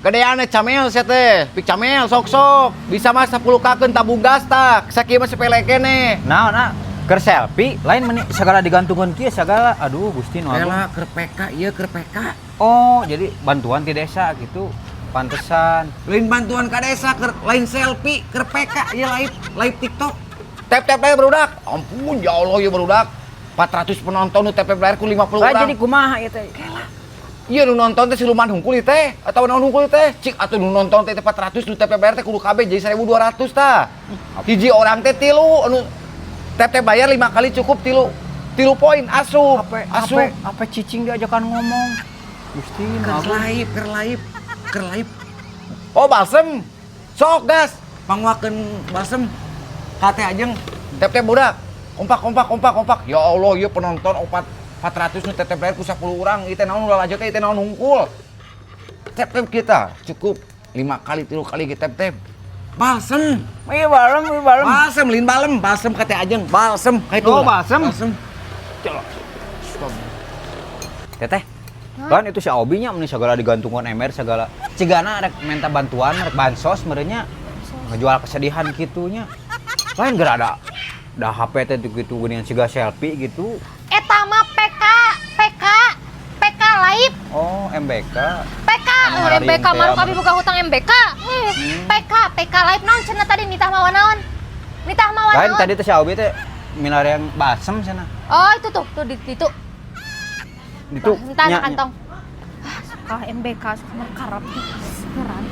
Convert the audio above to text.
Gedean camel sia teh, pik camel sok-sok. Bisa mah 10 kakeun tabung gas tah. Sakieu mah sepele keneh. Naon ah? Keur selfie lain meni segala digantungkeun kieu segala. Aduh, Gusti nu agung. Ela keur PK ieu, keur PK. Oh, jadi bantuan ti desa gitu. Pantesan. Lain bantuan ka desa, keur lain selfie, keur PK ieu live live TikTok. Tap tap layar barudak. Ampun, ya Allah, ieu barudak. 400 penonton nu tap tap layar ku 50 Lah, orang. Jadi kumaha ieu teh? Iya, nu nonton teh siluman hungkul ieu teh atau naon hungkul ieu teh? Cik atuh nu nonton teh 400, nu tap tap layar teh kudu kabeh jadi 1200 tah. Hiji orang teh tilu anu tap tap bayar 5 kali cukup tilu tilu poin asup. Apa asup. Apa apa cicing diajakan ngomong. Gusti nu Keur agung. Live, keur live, keur live. Oh, balsem. Sok gas, pangwakeun balsem. Kate ajeng tap tap budak. Kompak kompak kompak kompak. Ya Allah, ieu penonton opat 400 nu tap tap layar ku 10 orang. Ieu teh naon ulah lanjut teh, ieu teh naon hungkul. Tap tap kita cukup 5 kali 3 kali kita tap tap. Balsem. Iya balem, iya balem. Balsem lin balem, balsem kate ajeng, balsem kayak Oh, balsem. Balsem. Teteh. Kan itu si Obi nya meni segala digantungkan ember segala. Cigana rek minta bantuan, rek bansos merenya ngejual kesedihan gitunya. Lain geura ada dah HP teh gitu geuningan siga selfie gitu. Eta mah PK, PK, PK live. Oh, MBK. PK, Anu eh, MBK hariung maruk teh, abi boga hutang MBK. PK, PK live naon cenah tadi, nitah mawa naon? Nitah mawa Lain naon? tadi teh si Obi teh milarian balsem cenah. Oh, itu tuh, tuh di itu. Itu Entah nya, nya. Kantong. Ah, suka MBK, suka mengkarap. Ngeran.